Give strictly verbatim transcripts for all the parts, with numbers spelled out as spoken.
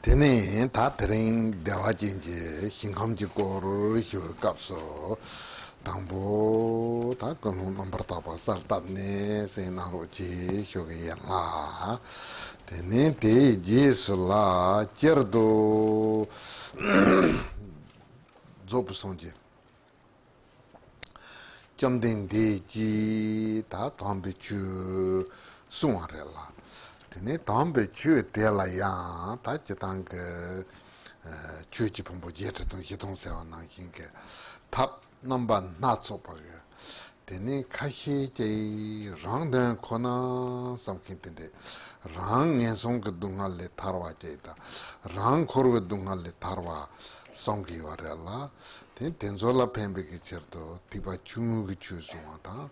དེ་ནས་ད་དེ་རིང་བདེ་བ་ཅན་གྱི་ཞིང་ཁམས་ཀྱི་སྐོར་ཞུ་བའི་སྐབས་སུ། དང་པོ་ད་ཀུན་སློང་རྣམ་པར་དག་པ་གསལ་བཏབ་ནས་གསན་གནང་རོགས་གྱིས་ཞུ་གི་ཡིན་ལ། དེ་ནས་དེའི་རྗེས་སུ་ལ་སྤྱིར་དུ་རྫོགས་པའི་སངས་རྒྱས། བཅོམ་ལྡན་འདས་ཀྱིས་ད་དམ་པའི་ཆོས་གསུངས་པ་རེད་ལ། དེ་ནས་དམ་པའི་ཆོས་དེ་ལ་ཡང་ད་སྤྱིར་བཏང་གི་ཆོས་ཀྱི་ཕུང་པོ་བརྒྱད་ཁྲི་དང་བཞི་སྟོང་ཟེར་བ་ནང་བཞིན་གྱི་ཐབས་རྣམ་པ་སྣ་ཚོགས་པ་གི། དེ་ནས་ཁ་ཤས་ཀྱིས་རང་དོན་ཁོ་ན་བསམ་མཁན་དེ་འདྲས། རང་ངན་སོང་གི་སྡུག་བསྔལ་ལས་ཐར་བ་ཅིག་དང་། རང་འཁོར་བའི་སྡུག་བསྔལ་ལས་ཐར་བ་བསམ་གྱི་ཡོད་རེད་ལ། དེ་དེ་ཚོ་ལ་ཕན་པའི་གི་ཕྱིར་དུ་ཐེག་པ་ཆུང་ངུའི་གི་ཆོས་གསུང་བ་དང་།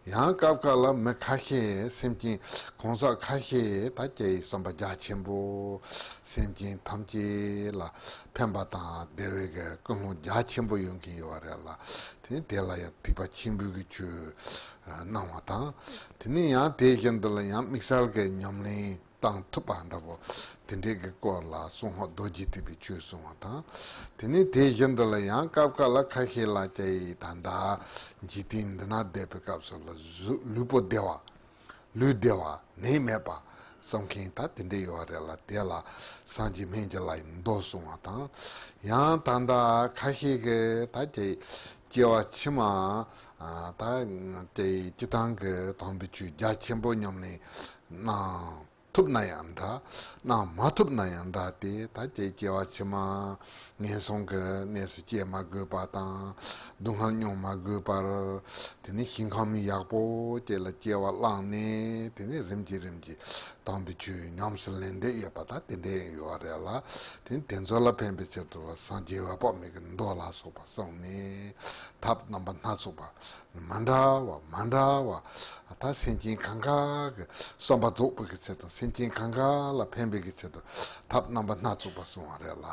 ཡང་སྐབས་འགའ་ལ་མི་ཁ་ཤས་སེམས་ཅན་གང་ཟག་ཁ་ཤས་ད་ཀྱེ་བསམ་པ་རྒྱ་ཆེན་པོ། སེམས་ཅན་ཐམས་ཅད་ལ་ཕན་པ་དང་བདེ་བའི་གི་ཀུན་སློང་རྒྱ་ཆེན་པོ་ཡོད་མཁན་ཡོད་རེད་ལ། དེ་ནི་དེ་ལ་ཡང་ཐེག་པ་ཆེན་པོའི་གི་ཆོས་གནང་བ་དང་། དེ་ནི་ཡང་དེ་བཞིན་དུ་ལ་ཡང་དམིགས་བསལ་གྱི་ཉམས་ལེན་བཏང་ཐུབ་པ་འདྲ་པོ་དེ་འདྲའི་གི་སྐོར་ལ་གསང་སྔགས་རྡོ་རྗེ་ཐེག་པའི་ཆོས་གསུང་བ་དང་། དེ་ནི་དེ་བཞིན་དུ་ལ་ཡང་སྐབས་འགའ་ལ་ཁ་ཤས་ལ་ཀྱེ་ད་ལྟ་འཇིག་རྟེན་འདི་ན་བསྡད་པའི་སྐབས་སུ་ལ་གཟུགས་ལུས་པོ་བདེ་བ། ལུས་བདེ་བ་ནད་མེད་པ་བསམ་མཁན་ད་དེ་འདྲ་ཡོད་རེད་ལ། དེ་ལ་སངས་རྒྱས་སྨན་གྱི་བླ་ཡི་མདོ་གསུང་བ་དང་། ཡང་ད་ལྟ་ཁ་ཤས་ཀྱིས་ད་ཀྱེ་སྐྱེ་བ་ཕྱི་མ་ད་ཀྱེ་སྤྱིར་བཏང་གི་དམ་པའི་ཆོས་རྒྱ་ཆེན་པོ་ཉམས་ལེན་གནང་ཐུབ་ན་ཡང་འདྲ། གནང་མ་ཐུབ་ན་ཡང་འདྲ། དེ་ད་ཀྱེ་སྐྱེ་བ་ཕྱི་མ་ངན་སོང་གི་གནས་སུ་སྐྱེ་མ་དགོས་པ་དང་། སྡུག་བསྔལ་མྱོང་མ་དགོས་པར། དེ་ནི་ཞིང་ཁམས་ཡག་པོ་ཅིག་ལ་སྐྱེ་བ་བླངས་ནས། དེ་ནི་རིམ་གྱིས་རིམ་གྱིས་དམ་པའི་ཆོས་ཉམས་སུ་ལེན་བསྡད་ཡོད་པ་ད་དེ་འདྲ་ཡོད་རེད་ལ། དེ་ནི་དེ་ཚོ་ལ་ཕན་པའི་ཕྱིར་དུ་སངས་རྒྱས་འོད་དཔག་མེད་ཀྱི་མདོ་ལ་སོགས་པ་གསུངས་ནས། ཐབས་རྣམ་པ་སྣ་ཚོགས་པ། མ་འདྲ་བ་མ་འདྲ་བ། ད་སེམས་ཅན་གང་ག་གི་བསམ་པ་རྫོགས་པའི་གི་ཆེད་དུ། སེམས་ཅན་གང་ག་ལ་ཕན་པའི་གི་ཆེད་དུ་ཐབས་རྣམ་པ་སྣ་ཚོགས་པ་གསུངས་པ་རེད་ལ།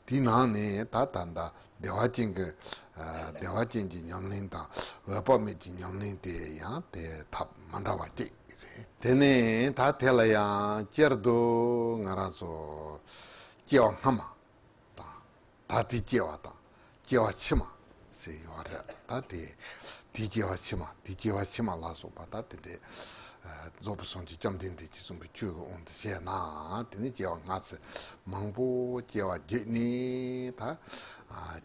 དེའི་ནང་ནས་ད་ད་ལྟ་བདེ་བ་ཅན་གྱི། ཨ། བདེ་བ་ཅན་གྱི་ཉམས་ལེན་དང་འོད་དཔག་མེད་ཀྱི་ཉམས་ལེན་དེ་ཡང་དེ་ཐབས་མ་འདྲ་བ་གཅིག་རེད། དེ་ནས་ད་དེ་ལ་ཡང་སྤྱིར་དུ་ང་རང་ཚོ་སྐྱེ་བ་སྔ་མ་དང་། ད་ལྟའི་སྐྱེ་བ་དང་། སྐྱེ་བ་ཕྱི་མ་ཟེར་ཡོད་རེད། ད་དེ། དེའི་སྐྱེ་བ་ཕྱི་མ། དེའི་སྐྱེ་བ་ཕྱི་མ་ལ་སོགས་པ་ད་དེ་འདྲའི། ཨ། རྫོགས་པའི་སངས་རྒྱས་བཅོམ་ལྡན་འདས་ཀྱིས་གསུངས་པའི་ཆོས་ཀྱི་དབང་དུ་བྱས་ན། དེ་ནི་སྐྱེ་བ་སྔ་ཕྱི་མང་པོ་སྐྱེ་བ་བརྒྱུད་ནས་ད། ཨ།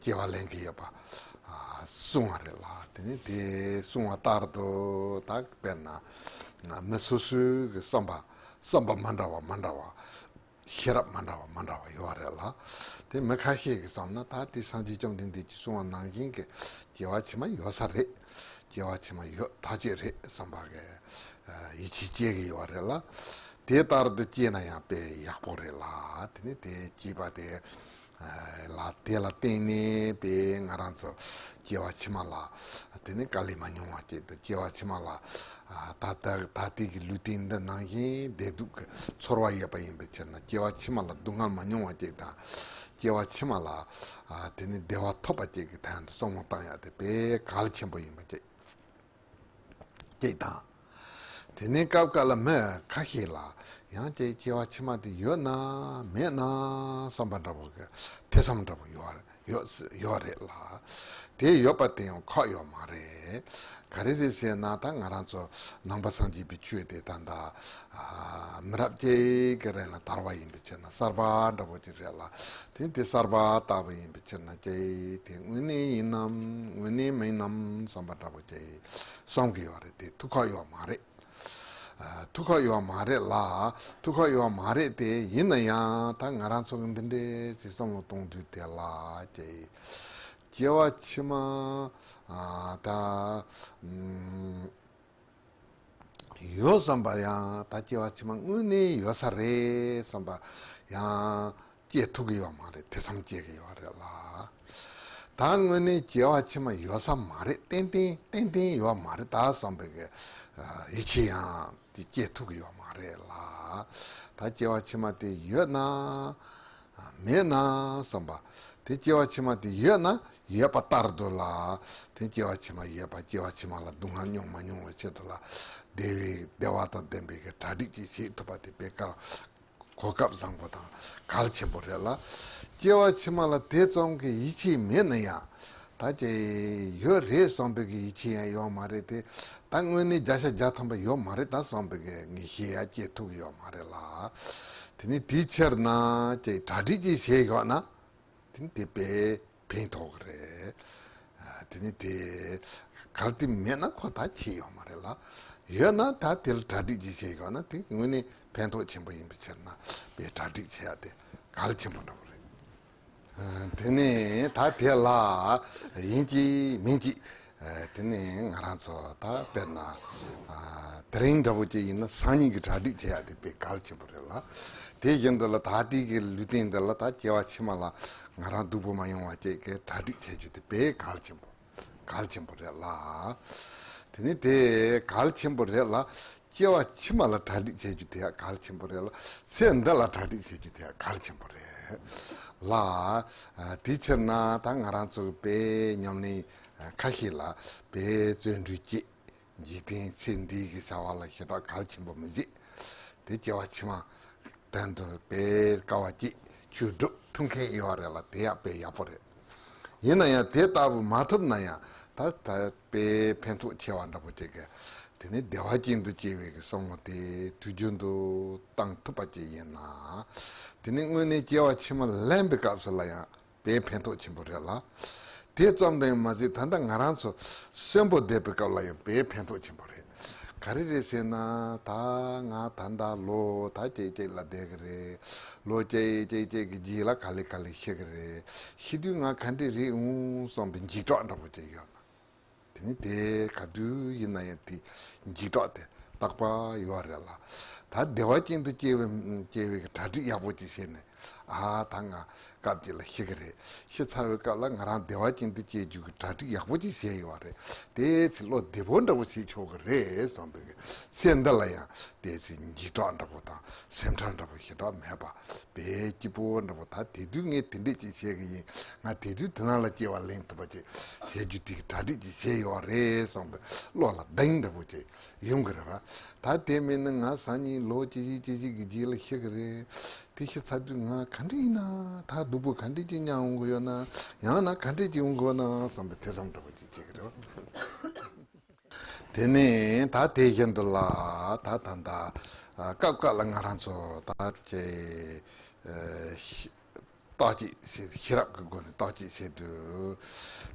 སྐྱེ་བ་ལེན་གྱི་ཡོད་པ། ཨ། གསུངས་པ་རེད་ལ། དེ་ནི་དེ་གསུངས་པ་ལྟར་དུ་ད་དཔེར་ན། ཨ། མི་སོ་སོའི་གི་བསམ་པ། བསམ་པ་མ་འདྲ་བ་མ་འདྲ་བ། ཤེས་རབ་མ་འདྲ་བ་མ་འདྲ་བ་ཡོད་རེད་ལ། དེ་མི་ཁ་ཤས་ཀྱིས་བསམ་ན། ད་དེ་སངས་རྒྱས་བཅོམ་ལྡན་འདས་ཀྱིས་གསུངས་པ་ནང་བཞིན་གྱི་སྐྱེ་བ་ཕྱི་མ་ཡོད་ས་རེད། སྐྱེ་བ་ཕྱི་མ་ཡོད་ཐག་ཆོད་རེད་བསམ་པ་གི། ཨ། ཡིད་ཆེས་སྐྱེ་གི་ཡོད་རེད་ལ། དེ་ལྟར་དུ་སྐྱེས་ན་ཡང་དཔེ་ཡག་པོ་རེད་ལ། དེ་ནི་དེ་སྐྱེས་པ་དེ། ཨ། ལ་དེ་ལ་བརྟེན་ནས་དཔེ་ང་རང་ཚོ་སྐྱེ་བ་ཕྱི་མ་ལ་དེ་ནི་དཀའ་ལས་མ་མྱོང་བ་ཅིག་དང་། སྐྱེ་བ་ཕྱི་མ་ལ། ཨ། ད་ལྟ་ད་ལྟའི་གི་ལུས་རྟེན་འདི་ནང་བཞིན་བདེ་སྡུག་གི་ཚོར་བ་ཡོད་པ་ཡིན་པའི་ཕྱིར་ན། སྐྱེ་བ་ཕྱི་མ་ལ་སྡུག་བསྔལ་མ་མྱོང་བ་ཅིག་དང་། སྐྱེ་བ་ཕྱི་མ་ལ། ཨ། དེ་ནི་བདེ་བ་ཐོབ་པ་ཅིག་གི་དོན་དུ་བསམ་བློ་བཏང་ཡག་དེ་དཔེ་གལ་ཆེན་པོ་ཡིན་པ་ཅིག་ཅིག་དང་། དེ་ནས་སྐབས་འགའ་ལ་མི་ཁ་ཤས་ལ་ཡང་ཅིག་སྐྱེ་བ་ཕྱི་མ་དེ་ཡོད་ན་མེད་ན་བསམ་པ་འདྲ་པོ་གི་ཐེ་ཚོམ་འདྲ་པོ་ཡོད་རེད། ཡོད་ཡོད་རེད་ལ། དེ་ཡོད་པ་དེ་ཡང་ཁག་ཡོད་མ་རེད། ག་རེ་རེད་ཟེར་ན། ད་ང་རང་ཚོ་ནང་པ་སངས་རྒྱས་པའི་ཆོས་དེ་ད་ལྟ། ཨ། མི་རབས་གཅིག་གི་རིང་ལ་དར་བ་ཡིན་པའི་ཕྱིར་ན། གསར་པ་འདྲ་པོ་ཅིག་རེད་ལ། དེ་དེ་གསར་པ་ལྟ་བུ་ཡིན་པའི་ཕྱིར་ན། ཀྱེ་དེ་དངོས་གནས་ཡིན་ནམ་དངོས་གནས་མིན་ནམ་བསམ་པ་འདྲ་པོ་ཅིག་བསམ་གྱི་ཡོད་རེད། དེ་ཐུགས་ཁག་ཡོད་མ་རེད། ཨ། ཐུགས་ཁག་ཡོད་མ་རེད་ལ། ཐུགས་ཁག་ཡོད་མ་རེད་དེ། ཡིན་ན་ཡང་ད་ང་རང་ཚོ་གི་འདི་འདྲའི་ཅིག་བསམ་བློ་གཏོང་དུས་དེ་ལ་ཀྱེ། སྐྱེ་བ་ཕྱི་མ། ཨ། ད། ཨུམ། ཡོད་བསམ་པ་ཡང་། ད་སྐྱེ་བ་ཕྱི་མ་དངོས་གནས་ཡོད་ས་རེད་བསམ་པ་ཡང་སྐྱེ་ཐུབ་ཀྱི་ཡོད་མ་རེད། ཐེ་ཚོམ་སྐྱེ་གི་ཡོད་རེད་ལ། ད་དངོས་གནས་སྐྱེ་བ་ཕྱི་མ་ཡོད་ས་མ་རེད། ཏན་ཏན་ཏན་ཏན་ཡོད་མ་རེད་ད་བསམ་པའི་གི། ཨ། ཡིད་ཆེས་ཡང་དེ་སྐྱེ་ཐུབ་ཀྱི་ཡོད་མ་རེད་ལ། ད་སྐྱེ་བ་ཕྱི་མ་དེ་ཡོད་ན་མེད་ན་བསམ་པ། དེ་སྐྱེ་བ་ཕྱི་མ་དེ་ཡོད་ན་ཡོད་པ་ལྟར་དུ་ལ། དེ་སྐྱེ་བ་ཕྱི་མ་ཡོད་པ། སྐྱེ་བ་ཕྱི་མ་ལ་སྡུག་བསྔལ་མྱོང་མ་མྱོང་བའི་ཆེད་དུ་ལ། བདེ་བའི་བདེ་བ་དང་ལྡན་པའི་གི་གྲ་སྒྲིག་ཅིག་བྱེད་ཐུབ་པ་དེ་དཔེ་དཀའ། གོ་སྐབས་བཟང་པོ་དང་གལ་ཆེན་པོ་རེད་ལ། སྐྱེ་བ་ཕྱི་མ་ལ་དེ་ཙམ་གྱི་ཡིད་ཆེས་མེད་ན་ཡང་ད་ཅི་ཡོད་རེད་བསམ་པའི་གི་ཡིད་ཆེས་ཡང་ཡོད་མ་རེད་དེ། ད་དངོས་གནས་བརྒྱ་ཆ་བརྒྱ་ཐམ་པ་ཡོད་མ་རེད་ད་བསམ་པའི་གི་ངེས་ཤེས་ཡང་སྐྱེ་ཐུབ་ཀྱི་ཡོད་མ་རེད་ལ། དེ་ནི་དེའི་ཕྱིར་ན་ཅི་གྲ་སྒྲིག་ཅིག་བྱས་ཡོད་ན། དེ་ནི་དེ་དཔེ་ཕན་ཐོགས་ཀྱི་རེད། ཨ། དེ་ནི་དེ་གལ་ཏེ་མེད་ན་ཁོ་ད་ཁྱད་ཡོད་མ་རེད་ལ། ཡོད་ན་ད་དེ་ལ་གྲ་སྒྲིག་ཅིག་བྱས་ཡོད་ན་དེ་དངོས་གནས་ཕན་ཐོགས་ཆེན་པོ་ཡིན་པའི་ཕྱིར་ན་དཔེ་གྲ་སྒྲིག་བྱེད་ཡ་དེ་གལ་ཆེན་པོ་འདྲ་པོ་རེད། ཨ། དེ་ནི་ད་དེ་ལ་ཡིན་གཅིག་མིན་གཅིག་ཨ། དེ་ནི་ང་རང་ཚོ་ད་དཔེར་ན། ཨ། དེ་རིང་འདྲ་པོ་ཅིག་ཡིན་ན་སང་ཉིན་གྱི་གྲ་སྒྲིག་བྱེད་ཡ་དེ་དཔེ་གལ་ཆེན་པོ་རེད་ལ། དེ་བཞིན་དུ་ལ་ད་ལྟའི་གི་ལུས་རྟེན་འདི་ལ་ད་སྐྱེ་བ་ཕྱི་མ་ལ་ང་རང་སྡུག་པོ་མ་ཡོང་བ་ཅིག་གི་གྲ་སྒྲིག་བྱེད་རྒྱུ་དེ་དཔེ་གལ་ཆེན་པོ། གལ་ཆེན་པོ་རེད་ལ། དེ་ནི་དེ་གལ་ཆེན་པོ་རེད་ལ། སྐྱེ་བ་ཕྱི་མ་ལ་གྲ་སྒྲིག་བྱེད་རྒྱུ་དེ་ཡང་གལ་ཆེན་པོ་རེད་ལ། ཚེ་འདི་ལ་གྲ་སྒྲིག་བྱེད་རྒྱུ་དེ་ཡང་གལ་ཆེན་པོ་རེད་ལ། ཨ། དེའི་ཕྱིར་ན་ད་ང་རང་ཚོ་གི་དཔེ་ཉམས་ལེན་ཁ་ཤས་ལ་དཔེ་བརྩོན་འགྲུས་བསྐྱེད། འཇིག་རྟེན་ཚེ་འདིའི་གི་བྱ་བ་ལ་ཞེ་དྲག་གལ་ཆེན་པོ་མི་བྱེད། དེ་སྐྱེ་བ་ཕྱི་མ་དོན་དུ་དཔེ་དཀའ་བ་སྤྱད་ཆོས་སྒྲུབ་ཐུབ་མཁན་ཡོད་རེད་ལ་དེ་ཡང་དཔེ་ཡག་པོ་རེད། ཡིན་ན་ཡང་དེ་ལྟ་བུ་མ་ཐུབ་ན་ཡང་ད་ད་དཔེ་ཕན་ཐོགས་ཆེ་བ་འདྲ་པོ་ཅིག་གི་དེ་ནི་བདེ་བ་ཅན་དུ་སྐྱེ་བའི་གི་བསམ་བློ་དེ་དུས་རྒྱུན་དུ་བཏང་ཐུབ་པ་ཅིག་ཡིན་ན། དེ་ནི་དངོས་གནས་སྐྱེ་བ་ཕྱི་མ་ལེན་པའི་སྐབས་སུ་ལ་ཡང་། དཔེ་ཕན་ཐོགས་ཆེན་པོ་རེད་ལ། དེ་ཙམ་དུ་ཡང་མ་ཟད་ད་ལྟ་ང་རང་ཚོ་གསོན་པོ་བསྡད་པའི་སྐབས་ལ་ཡང་དཔེ་ཕན་ཐོགས་ཆེན་པོ་རེད། ག་རེ་རེད་ཟེར་ན་ད་ང་ད་ལྟ་ལོ་ད་ཅིག་ཅིག་ལ་བསྡད་ཀྱི་རེད། ལོ་ཅིག་ཅིག་ཅིག་གི་རྗེས་ལ་ག་ལེ་ག་ལེ་ཤི་གི་རེད། ཤི་དུས་ང་ག་འདྲ་རེད་འོང་བསམ་པའི་འཇིགས་སྐྲག་འདྲ་པོ་ཅིག་ཡོད་ན། དེ་ནི་དེ་ག་དུས་ཡིན་ན་ཡང་དེ་འཇིགས་སྐྲག་དེ་རྟག་པ་ཡོད་རེད་ལ། ད་བདེ་བ་ཅན་དུ་སྐྱེ་བའི་སྐྱེ་བའི་གྲ་སྒྲིག་ཡག་པོ་ཅིག་བྱས་ནས། ཨ། ད་ང་སྐབས་ཅིག་ལ་ཤི་གི་རེད། ཤི་ཚར་བའི་སྐབས་ལ་ང་རང་བདེ་བ་ཅན་དུ་སྐྱེ་རྒྱུ་གི་གྲ་སྒྲིག་ཡག་པོ་ཅིག་བྱས་ཡོད་རེད། དེ་ཚེ་བློ་བདེ་པོ་འདྲ་པོ་བྱེད་ཆོག་གི་རེད་བསམ་པའི་ཚེ་འདི་ལ་ཡང་དེ་ཚེ་འཇིགས་སྐྲག་འདྲ་པོ་དང་སེམས་ཁྲལ་འདྲ་པོ་ཞེ་དྲག་མེད་པ། དཔེ་སྐྱིད་པོ་འདྲ་པོ། ད་དེ་དུས་ངས་དེ་འདྲས་ཅིག་བྱེད་གི་ཡིན། ང་དེ་དུས་དེ་ནང་ལ་སྐྱེ་བ་ལེན་ཐུབ་པ་ཅིག་བྱེད་རྒྱུ་དེ་གི་གྲ་སྒྲིག་ཅིག་བྱས་ཡོད་རེད་བསམ་པའི་བློ་ལ་གདེང་འདྲ་པོ་ཅིག་ཡོང་གི་རེད་པ། ད་དེ་མིན་ན་ང་སང་ཉིན་ལོ་ཅི་ཞིག་ཅི་ཞིག་གི་རྗེས་ལ་ཤི་གི་རེད། དེ་ཤི་ཚར་དུས་ང་ག་འདྲ་ཡིན་ན། ད་སྡུག་པོ་ག་འདྲ་ཅིག་མྱངས་འོང་གི་ཡོད་ན། ཡང་ན་ག་འདྲ་ཅིག་འོང་གི་ཡོད་ན་བསམ་པའི་ཐེ་ཚོམ་འདྲ་པོ་ཅིག་སྐྱེ་གི་རེད་པ། དེ་ནས་ད་དེ་བཞིན་དུ་ལ་ད་ད་ད་སྐབས་སྐབས་ལ་ང་རང་ཚོ་ད་ཅེ་ཨ་ཤི་བརྟག་དཔྱད་བྱེད། ཤེས་རབ་ཀྱི་སྒོ་ནས་བརྟག་དཔྱད་བྱེད་དུས།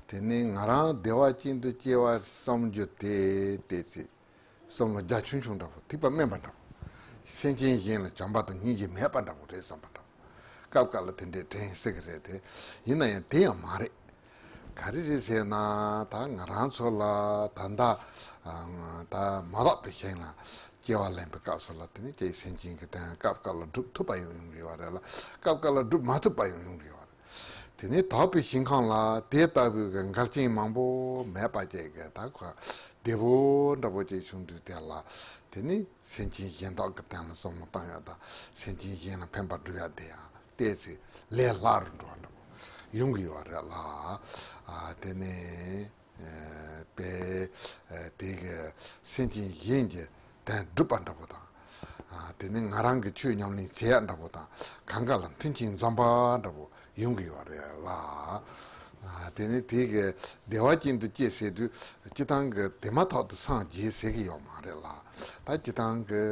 དེ་ནས་ང་རང་བདེ་བ་ཅན་དུ་སྐྱེ་བ་བསམ་རྒྱུ་དེ་བལྟས་ཚེ། བསམ་བློ་རྒྱ་ཆུང་ཆུང་འདྲ་པོ། ཐིགས་པ་དམན་པ་འདྲ་པོ། སེམས་ཅན་གཞན་ལ་བྱམས་པ་དང་སྙིང་རྗེ་མེད་པ་འདྲ་པོ་རེད་བསམ་པ་འདྲ་པོ། སྐབས་སྐབས་ལ་དེ་འདྲའི་དྲན་སྲིད་ཀྱི་རེད་དེ། ཡིན་ན་ཡང་དེ་ཡང་མ་རེད། ག་རེ་རེད་ཟེར་ན། ད་ང་རང་ཚོ་ལ་ད་ལྟ་ད་མ་དག་པའི་ཞིང་ལ་སྐྱེ་བ་ལེན་པའི་སྐབས་སུ་ལ་དེ་ནི་སྐྱེ་སེམས་ཅན་གྱི་དོན་སྐབས་སྐབས་ལ་སྒྲུབ་ཐུབ་པ་ཡང་ཡོང་གི་ཡོད་རེད་ལ། སྐབས་སྐབས་ལ་སྒྲུབ་མ་ཐུབ་པ་ཡང་ཡོང་གི་ཡོད་རེད། དེ་ནས་དག་པའི་ཞིང་ཁམས་ལ་དེ་ལྟ་བུའི་གི་འགལ་རྐྱེན་མང་པོ་མེད་པ་ཅིག་གི་ད་ཁོ་བདེ་པོ་འདྲ་པོ་ཅིག་བྱུང་དུས་དེ་ལ་དེ་ནི་སེམས་ཅན་གཞན་དག་གི་དོན་ལ་བསམ་བློ་བཏང་ཡག་དང་། སེམས་ཅན་གཞན་ལ་ཕན་པ་སྒྲུབ་ཡག་དེ་ཡང་བལྟས་ཚེ་ལས་སླ་རུ་འགྲོ་བ་འདྲ་པོ་ཡོང་གི་ཡོད་རེད་ལ། ཨ། དེ་ནས་ཨ་དཔེ་ཨ་དེ་གི་སེམས་ཅན་གཞན་གྱི་དོན་སྒྲུབ་པ་འདྲ་པོ་དང་། ཨ། དེ་ནས་ང་རང་གི་ཆོས་ཉམས་ལེན་བྱེད་ཡག་འདྲ་པོ་དང་། གང་ག་ལ་མཐུན་རྐྱེན་འཛོམས་པ་འདྲ་པོ་ཡོང་གི་ཡོད་རེད་ལ། ཨ། དེ་ནས་དེ་གི་བདེ་བ་ཅན་དུ་སྐྱེ་ཟེར་དུས་སྤྱིར་བཏང་གི་དེ་མ་ཐག་ཏུ་སངས་རྒྱས་ཟེར་གི་ཡོད་མ་རེད་ལ། ད་སྤྱིར་བཏང་གི་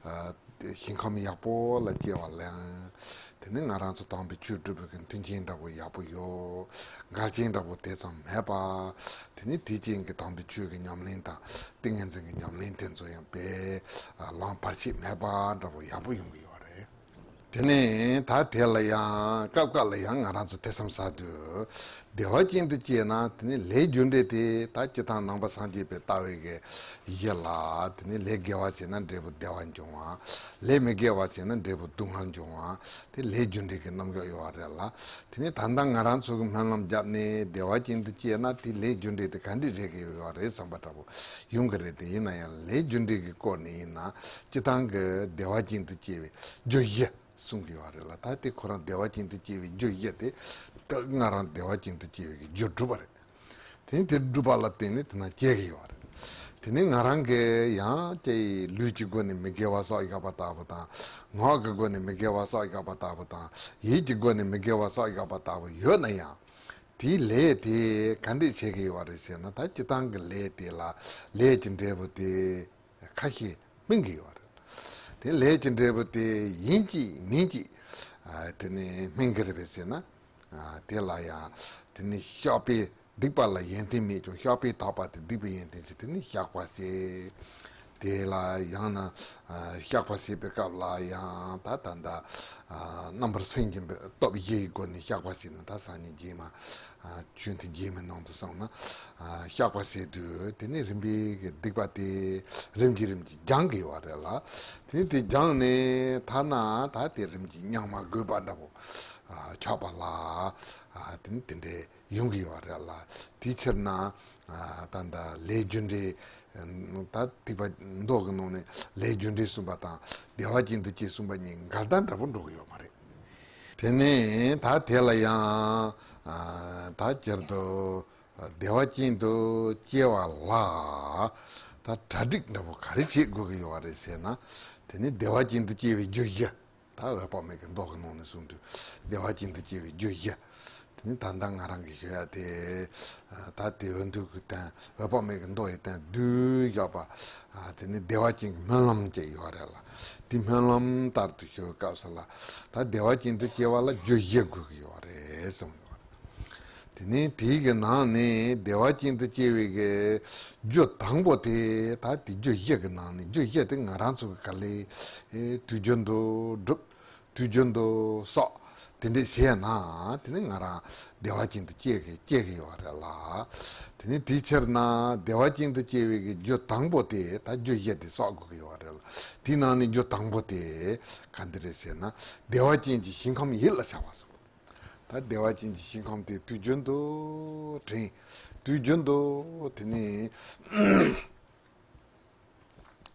ཨ་ཞིང་ཁམས་ཡག་པོ་ལ་སྐྱེ་བ་ལེན། དེ་ནི་ང་རང་ཚོ་དམ་པའི་ཆོས་སྒྲུབ་པའི་གི་མཐུན་རྐྱེན་འདྲ་པོ་ཡག་པོ་ཡོད། འགལ་རྐྱེན་འདྲ་པོ་དེ་ཙམ་མེད་པ། དེ་ནི་དེ་ཅན་གྱི་དམ་པའི་ཆོས་ཀྱི་ཉམས་ལེན་དང་ཏིང་ངེ་འཛིན་གྱི་ཉམས་ལེན་དེ་ཚོ་ཡང་དཔེ་ལམ་བར་ཆད་མེད་པ་འདྲ་པོ་ཡག་པོ་ཡོང་གི་ཡོད་རེད། དེ་ནས་ད་དེ་ལ་ཡང་སྐབས་སྐབས་ལ་ཡང་ང་རང་ཚོ་ཐེ་ཚོམ་ཟ་དུས། བདེ་བ་ཅན་དུ་སྐྱེས་ན་དེ་ནི་ལས་རྒྱུ་འབྲས་དེ་ད་སྤྱིར་བཏང་ནང་པ་སངས་རྒྱས་པའི་ལྟ་བའི་གི་གཞི་ལ་དེ་ནི་ལས་དགེ་བ་བྱས་ན་འབྲས་བུ་བདེ་བ་འབྱུང་བ། ལས་མི་དགེ་བ་བྱས་ན་འབྲས་བུ་སྡུག་བསྔལ་འབྱུང་བ། དེ་ལས་རྒྱུ་འབྲས་ཀྱི་རྣམ་གཞག་ཡོད་པ་རེད་ལ། དེ་ནས་ད་ལྟ་ང་རང་ཚོ་གི་སྨོན་ལམ་བརྒྱབ་ནས་བདེ་བ་ཅན་དུ་སྐྱེས་ན་དེ་ལས་རྒྱུ་འབྲས་དེ་ག་འདྲས་རེག་གི་ཡོད་རེད་བསམ་པ་འདྲ་པོ་ཡོང་གི་རེད་དེ། ཡིན་ན་ཡང་ལས་རྒྱུ་འབྲས་ཀྱི་སྐོར་ནས་ཡིན་ན་སྤྱིར་བཏང་གི་བདེ་བ་ཅན་དུ་སྐྱེ་བའི་རྒྱུ་བཞི་གསུང་གི་ཡོད་རེད་ལ། ད་དེ་ཁོ་རང་བདེ་བ་ཅན་དུ་སྐྱེ་བའི་རྒྱུ་བཞི་དེ་ད་ང་རང་བདེ་བ་ཅན་དུ་སྐྱེ་བའི་རྒྱུ་སྒྲུབ་པ་རེད། དེ་ནི་དེ་སྒྲུབ་པ་ལ་བརྟེན་ནས་དེ་ན་སྐྱེ་གི་ཡོད་རེད། དེ་ནི་ང་རང་གི་ཡང་ཀྱེ་ལུས་ཀྱི་སྒོ་ནས་མི་དགེ་བ་བསགས་བཞག་པ་ལྟ་བུ་དང་། ངག་གི་སྒོ་ནས་མི་དགེ་བ་བསགས་བཞག་པ་ལྟ་བུ་དང་། ཡིད་ཀྱི་སྒོ་ནས་མི་དགེ་བ་བསགས་བཞག་པ་ལྟ་བུ་ཡོད་ན་ཡང་། དེའི་ལས་དེ་ག་འདྲས་བྱེད་ཀྱི་ཡོད་རེད་ཟེར་ན། ད་སྤྱིར་བཏང་གི་ལས་དེ་ལ་ལས་ཀྱི་འབྲས་བུ་དེ་ཁ་ཤས་སྨིན་གྱི་ཡོད་རེད། དེ་ལས་ཀྱི་འབྲས་བུ་དེ་ཡིན་གཅིག་མིན་གཅིག་ཨ་དེ་ནི་སྨིན་གྱི་རེད་པས་ཟེར་ན། ཨ་དེ་ལ་ཡང་དེ་ནི་བཤགས་པས་སྡིག་པ་ལ་ཡོན་ཏན་མེད་ཀྱང་། བཤགས་པས་དག་པ་དེ་སྡིག་པའི་ཡོན་ཏན་ཆེ། དེ་ནི་བཤགས་པ་བྱེད། དེ་ལ་ཡང་ན་ཨ་བཤགས་པ་བྱེད་པའི་སྐབས་ལ་ཡང་ད་ད་ད་ཨ་རྣམ་པར་སེམས་ཀྱི་སྟོབས་བཞི་ཡི་སྒོ་ནས་བཤགས་པ་བྱེད་ན། ད་སང་ཉིན་རྗེས་མ་ཨ་ཆོས་མཐུན་རྗེས་མའི་ནང་དུ་སོང་ན་ཨ་བཤགས་པ་བྱེད་དུས་དེ་ནི་རིམ་པས་ཀྱི་སྡིག་པ་དེ་རིམ་གྱིས་རིམ་གྱིས་སྦྱང་གི་ཡོད་རེད་ལ། དེ་ནི་དེ་སྦྱངས་ནས་ཐ་ན་ད་དེ་རིམ་གྱིས་སྙིགས་མ་དགོས་པ་འདྲ་པོ་ཨ་ཆགས་པ་ལ་ཨ་དེ་ནི་དེ་འདྲའི་ཡོང་གི་ཡོད་རེད་ལ། དེའི་ཕྱིར་ན་ཨ་ད་ལྟ་ལས་རྒྱུ་འབྲས་ད་སྡིག་པ་མདོ་གི་ནང་ནས་ལས་རྒྱུ་འབྲས་གསུངས་པ་དང་བདེ་བ་ཅན་དུ་སྐྱེ་གསུངས་པ་གཉིས་འགལ་ཟླ་འདྲ་པོ་འགྲོ་གི་ཡོད་མ་རེད། དེ་ནས་ད་དེ་ལ་ཡང་ཨ་ད་སྤྱིར་དུ་བདེ་བ་ཅན་དུ་སྐྱེ་བ་ལ་ད་གྲ་སྒྲིག་འདྲ་པོ་ག་རེ་བྱེད་དགོས་ཀྱི་ཡོད་རེད་ཟེར་ན། དེ་ནི་བདེ་བ་ཅན་དུ་སྐྱེ་བའི་རྒྱུ་བཞི། ད་འོད་དཔག་མེད་ཀྱི་མདོ་གི་ནང་ནས་གསུངས་དུས་བདེ་བ་ཅན་དུ་སྐྱེ་བའི་རྒྱུ་བཞི། དེ་ནི་ད་ལྟ་ང་རང་གིས་ཞུ་ཡ་དེ། ད་དེ་འོས་འདུག་གི་སྟེང་འོད་དཔག་མེད་ཀྱི་མདོ་ཡི་སྟེང་བསྡུས་བཞག་པ། དེ་ནི་བདེ་བ་ཅན་གྱི་སྨོན་ལམ་ཅིག་ཡོད་རེད་ལ། དེ་སྨོན་ལམ་ལྟར་དུ་ཞུ་བའི་སྐབས་སུ་ལ། ད་བདེ་བ་ཅན་དུ་སྐྱེ་བ་ལ་རྒྱུ་བཞི་དགོས་ཀྱི་ཡོད་རེད་གསུངས་ཡོད་རེད། དེ་ནས་དེའི་གི་ནང་ནས་བདེ་བ་ཅན་དུ་སྐྱེ་བའི་གི་རྒྱུ་དང་པོ་དེ། ད་དེ་རྒྱུ་བཞི་གི་ནང་ནས་རྒྱུ་བཞི་དེ་ང་རང་ཚོ་གི་ག་ལེ་ཨེ་དུས་རྒྱུན་དུ་སྒྲུབ། དུས་རྒྱུན་དུ་བསགས། དེ་འདྲས་བྱས་ན་དེ་ནི་ང་རང་བདེ་བ་ཅན་དུ་སྐྱེ་གི་སྐྱེ་གི་ཡོད་རེད་ལ། དེ་ནི་དེའི་ཕྱིར་ན་བདེ་བ་ཅན་དུ་སྐྱེ་བའི་གི་རྒྱུ་དང་པོ་དེ། ད་རྒྱུ་བཞི་དེ་བསགས་དགོས་ཀྱི་ཡོད་རེད་ལ། དེའི་ནང་ནས་རྒྱུ་དང་པོ་དེ་ག་འདི་རེད་ཟེར་ན། བདེ་བ་ཅན་གྱི་ཞིང་ཁམས་ཡིད་ལ་བྱ་བ་སོགས། ད་བདེ་བ་ཅན་གྱི་ཞིང་ཁམས་དེ་དུས་རྒྱུན་དུ་དྲན། དུས་རྒྱུན་དུ་དེ་ནི་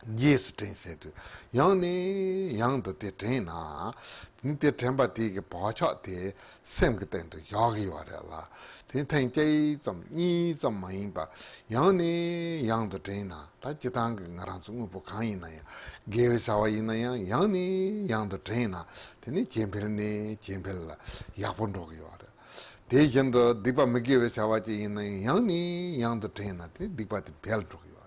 རྗེས་སུ་དྲན་ཟེར་དུས། ཡང་ནས་ཡང་དུ་དེ་དྲན་ན། དེ་ནི་དེ་དྲན་པ་དེ་གི་བག་ཆགས་དེ་སེམས་ཀྱི་སྟེང་དུ་བཞག་གི་ཡོད་རེད་ལ། དེ་ནི་ཐེངས་གཅིག་ཙམ་གཉིས་ཙམ་མ་ཡིན་པ། ཡང་ནས་ཡང་དུ་དྲན་ན། ད་སྤྱིར་བཏང་གི་ང་རང་ཚོ་དངོས་པོ་གང་ཡིན་ན་ཡང་། དགེ་བའི་བྱ་བ་ཡིན་ན་ཡང་། ཡང་ནས་ཡང་དུ་དྲན་ན། དེ་ནི་ཇེ་འཕེལ་ནས་ཇེ་འཕེལ་ལ་ཡག་པོ་འགྲོ་གི་ཡོད་རེད། དེ་བཞིན་དུ་སྡིག་པ་མི་དགེ་བའི་བྱ་བ་ཅིག་ཡིན་ན་ཡང་། ཡང་ནས་ཡང་དུ་དྲན་ན་དེ་སྡིག་པ་དེ་འཕེལ་འགྲོ་གི་ཡོད་རེད།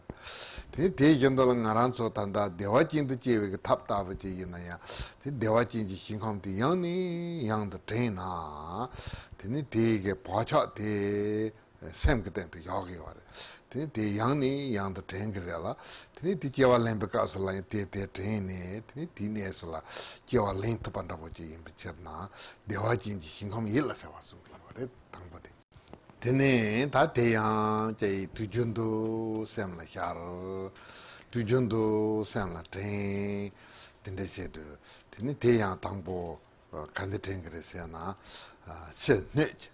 དེ་དེ་བཞིན་དུ་ལ་ང་རང་ཚོ་ད་ལྟ་བདེ་བ་ཅན་དུ་སྐྱེ་བའི་གི་ཐབས་ལྟ་བུ་ཅིག་ཡིན་ན་ཡང་། དེ་བདེ་བ་ཅན་གྱི་ཞིང་ཁམས་དེ་ཡང་ནས་ཡང་དུ་དྲན་ན། དེ་ནི་དེ་གི་བག་ཆགས་དེ་སེམས་ཀྱི་སྟེང་དུ་བཞག་གི་ཡོད་རེད། དེ་ནི་དེ་ཡང་ནས་ཡང་དུ་དྲན་གྱི་རེད་ལ། དེ་ནི་དེ་སྐྱེ་བ་ལེན་པའི་སྐབས་སུ་ལ་ཡང་དེ་དེ་དྲན་ནས། དེ་ནི་དེའི་གནས་སུ་ལ་སྐྱེ་བ་ལེན་ཐུབ་པ་འདྲ་པོ་ཅིག་ཡིན་པའི་ཕྱིར་ན། བདེ་བ་ཅན་གྱི་ཞིང་ཁམས་ཡིད་ལ་བྱ་བ་གསུངས་ཀྱི་ཡོད་རེད། དང་པོ་དེ། དེ་ནས་ད་དེ་ཡང་ཀྱེ་དུས་རྒྱུན་དུ་སེམས་ལ་ཤར། དུས་རྒྱུན་དུ་སེམས་ལ་དྲན། དེ་འདྲ་བྱེད་དུས་དེ་ནི་དེ་ཡང་དང་པོ་ག་འདི་དྲན་གྱི་རེད་ཟེར་ན། ཕྱི་སྣོད་ཀྱི་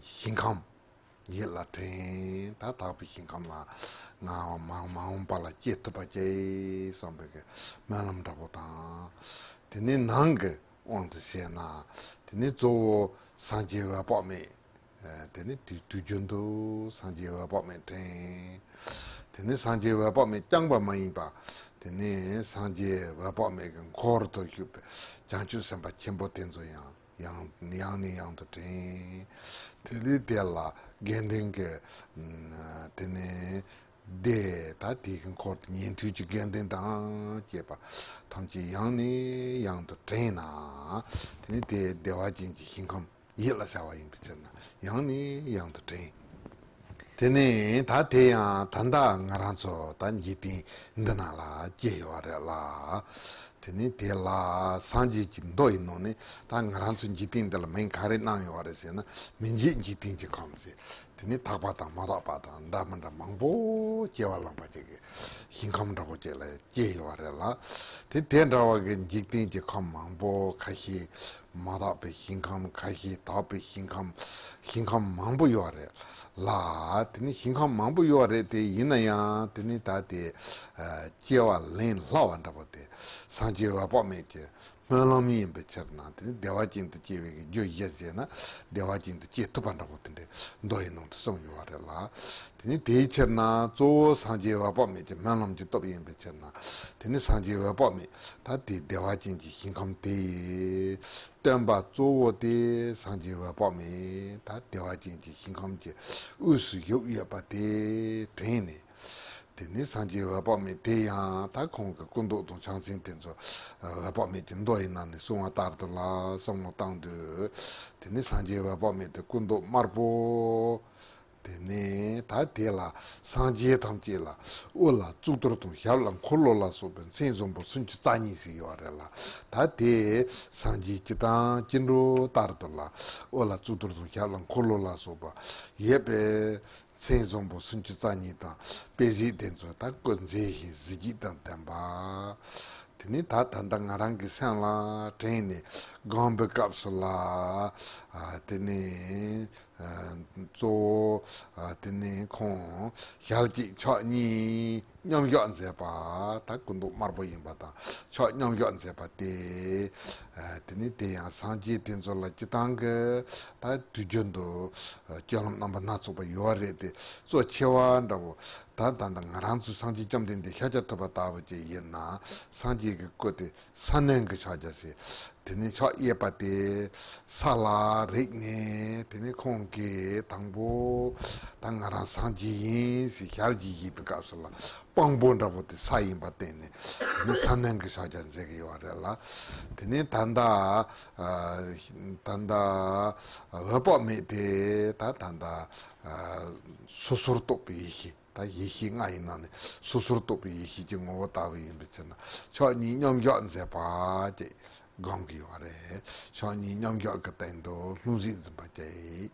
ཞིང་ཁམས་ཡིད་ལ་དྲན། ད་དག་པའི་ཞིང་ཁམས་ལ་ང་མ་མ་འོངས་པ་ལ་སྐྱེ་ཐུབ་པ་ཅིག་བསམ་པའི་གི་སྨོན་ལམ་འདྲ་པོ་དང་། དེ་ནི་ནང་གི་དབང་དུ་བྱས་ན། དེ་ནི་གཙོ་བོ་སངས་རྒྱས་འོད་དཔག་མེད། དེ་ནི་དུས་དུས་རྒྱུན་དུ་སངས་རྒྱས་འོད་དཔག་མེད་དྲན། དེ་ནི་སངས་རྒྱས་འོད་དཔག་མེད་རྐྱང་པ་མ་ཡིན་པ། དེ་ནི་སངས་རྒྱས་འོད་དཔག་མེད་ཀྱི་འཁོར་དུ་བཞུགས་པའི་བྱང་ཆུབ་སེམས་དཔའ་ཆེན་པོ་དེ་ཚོ་ཡང་ཡང་ཡང་ནས་ཡང་དུ་དྲན། དེ་ནི་དེ་ལ་དགེ་འདུན་གྱི་དེ་ནི་སྡེ། ད་དེའི་འཁོར་དུ་ཉན་ཐོས་ཀྱི་དགེ་འདུན་དང་བཅས་པ་ཐམས་ཅད་ཡང་ནས་ཡང་དུ་དྲན་ན། དེ་ནི་དེ་བདེ་བ་ཅན་གྱི་ཞིང་ཁམས་ཡིད་ལ་བྱ་བ་ཡིན་པའི་ཕྱིར་ན་ཡང་ནས་ཡང་དུ་དྲན། དེ་ནས་ད་དེ་ཡང་ད་ལྟ་ང་རང་ཚོ་ད་འཇིག་རྟེན་འདི་ནང་ལ་སྐྱེས་ཡོད་རེད་ལ། དེ་ནས་དེ་ལ་སངས་རྒྱས་ཀྱི་མདོ་ཡི་ནང་ནས་ད་ང་རང་ཚོ་འཇིག་རྟེན་འདི་ལ་མིང་ག་རེ་གནང་ཡོད་རེད་ཟེར་ན། མི་མཇེད་འཇིག་རྟེན་གྱི་ཁམས་ཟེར། དེ་ནས་དག་པ་དང་མ་དག་པ་དང་འདྲ་མི་འདྲ་མང་པོ་སྐྱེ་བ་བླངས་པ་ཅིག་གི་ཞིང་ཁམས་འདྲ་པོ་ཅིག་ལ་སྐྱེས་ཡོད་རེད་ལ། དེ་དེ་འདྲ་བ་གི་འཇིག་རྟེན་གྱི་ཁམས་མང་པོ། ཁ་ཤས་མ་དག་པའི་ཞིང་ཁམས། ཁ་ཤས་དག་པའི་ཞིང་ཁམས། ཞིང་ཁམས་མང་པོ་ཡོད་རེད་ལ། དེ་ནི་ཞིང་ཁམས་མང་པོ་ཡོད་རེད་དེ། ཡིན་ན་ཡང་དེ་ནི་ད་དེ་སྐྱེ་བ་ལེན་སླ་བ་འདྲ་པོ་དེ། སངས་རྒྱས་འོད་དཔག་མེད་ཀྱི་ སྨོན་ལམ་ཡིན་པའི་ཕྱིར་ན། དེ་ནི་བདེ་བ་ཅན་དུ་སྐྱེ་བའི་རྒྱུ་བཞི་བྱས་ན་བདེ་བ་ཅན་དུ་སྐྱེ་ཐུབ་པ་འདྲ་པོ་དེ་འདྲའི་མདོ་ཡི་ནང་དུ་གསུངས་ཡོད་པ་རེད་ལ། དེ་ནི་དེའི་ཕྱིར་ན་གཙོ་བོ་སངས་རྒྱས་འོད་དཔག་མེད་ཀྱི་སྨོན་ལམ་གྱི་སྟོབས་ཡིན་པའི་ཕྱིར་ན། དེ་ནི་སངས་རྒྱས་འོད་དཔག་མེད་ད་དེ་བདེ་བ་ཅན་གྱི་ཞིང་ཁམས་དེ་ཡི་སྟོན་པ་གཙོ་བོ་དེ་སངས་རྒྱས་འོད་དཔག་མེད། ད་བདེ་བ་ཅན་གྱི་ཞིང་ཁམས་ཀྱི་དབུས་སུ་བཞུགས་ཡོད་པ་དེ་དྲན་ནས། དེ་ནས་སངས་རྒྱས་འོད་དཔག་མེད་དེ་ཡང་ད་ཁོང་གི་སྐུ་མདོག་དང་ཕྱག་མཚན་དེ་ཚོ་འོད་དཔག་མེད་ཀྱི་མདོ་ཡི་ནང་ནས་གསུངས་པ་ལྟར་དུ་ལ་བསམ་བློ་བཏང་དུས། དེ་ནས་སངས་རྒྱས་འོད་དཔག་མེད་དེ་སྐུ་མདོག་དམར་པོ། དེ་ནས་ད་དེ་ལ་སངས་རྒྱས་ཐམས་ཅད་ལ་དབུ་ལ་གཙུག་ཏོར་དང་ཞབས་ལ་འཁོར་ལོ་ལ་སོགས་པའི་མཚན་བཟང་པོ་སུམ་ཅུ་རྩ་གཉིས་ཤིག་ཡོད་རེད་ལ། ད་དེ་སངས་རྒྱས་སྤྱི་དང་སྐྱེ་འགྲོ་ལྟར་དུ་ལ་དབུ་ལ་གཙུག་ཏོར་དང་ཞབས་ལ་འཁོར་ལོ་ལ་སོགས་པ་ཡོད་པའི་མཚན་བཟང་པོ་སུམ་ཅུ་རྩ་གཉིས་དང་དཔེ་གཟུགས་དེ་ཚོ་ད་སྐུ་མཛེས་ཤིང་གཟི་བརྗིད་དང་ལྡན་པ། དེ་ནི་ད་ད་ལྟ་ང་རང་གི་སེམས་ལ་དྲན་ནས་སྒོམ་པའི་སྐབས་སུ་ལ། ཨ་དེ་ནི་ཨ་གཙོ་བོ་ཨ་དེ་ནི་ཁོང་ཞལ་གཅིག་ཕྱག་གཉིས་མཉམ་བཞག་མཛད་པ། ད་སྐུ་མདོག་དམར་པོ་ཡིན་པ་དང་ཕྱག་མཉམ་བཞག་མཛད་པ་སྟེ། ཨ་དེ་ནི་དེ་ཡང་སངས་རྒྱས་དེ་ཚོ་ལ་སྤྱི་བཏང་གི་ད་དུས་རྒྱུན་དུ་ཨ་སྤྱོད་ལམ་རྣམ་པ་སྣ་ཚོགས་པ་ཡོད་རེད་དེ། གཙོ་ཆེ་བ་འདྲ་པོ། ད་ད་ལྟ་ང་རང་ཚོ་སངས་རྒྱས་བཅོམ་ལྡན་འདས་ཤཱཀྱ་ཐུབ་པ་ལྟ་བུ་ཅིག་ཡིན་ན། སངས་རྒྱས་ཀྱི་སྐུ་དེ་ས་གནོན་གྱི་ཕྱག་རྒྱ་ཟེར། དེ་ནས་ཕྱག་གཡས་པ་དེ་ས་ལ་རེག་ནས། དེ་ནས་ཁོང་གིས་དང་པོ་ད་ང་རང་སངས་རྒྱས་ཡིན་ཟེར་ཞལ་གྱིས་བཞེས་པའི་སྐབས་སུ་ལ་དཔང་པོ་འདྲ་པོ་དེ་ས་ཡིན་པ་བརྟེན་ནས། དེ་ནས་ས་གནོན་གྱི་ཕྱག་རྒྱ་མཛད་ཀྱི་ཡོད་རེད་ལ། དེ་ནས་ད་ལྟ་ཨ་ད་ལྟ་འོད་དཔག་མེད་དེ་ད་ད་ལྟ་ཨ་སོ་སོར་རྟོག་པའི་ཡེ་ཤེས། ད་ཡེ་ཤེས་ལྔ་ཡི་ནང་ནས་སོ་སོར་རྟོག་པའི་ཡེ་ཤེས་ཀྱི་ངོ་བོ་ལྟ་བུ་ཡིན་པའི་ཕྱིར་ན། ཕྱག་གཉིས་མཉམ་བཞག་མཛད་པ་ཅེས་སྒོམ་གྱི་ཡོད་རེད། ཕྱག་གཉིས་མཉམ་བཞག་གི་སྟེང་དུ་ལྷུང་བཟེད་འཛིན་པ་བཅས།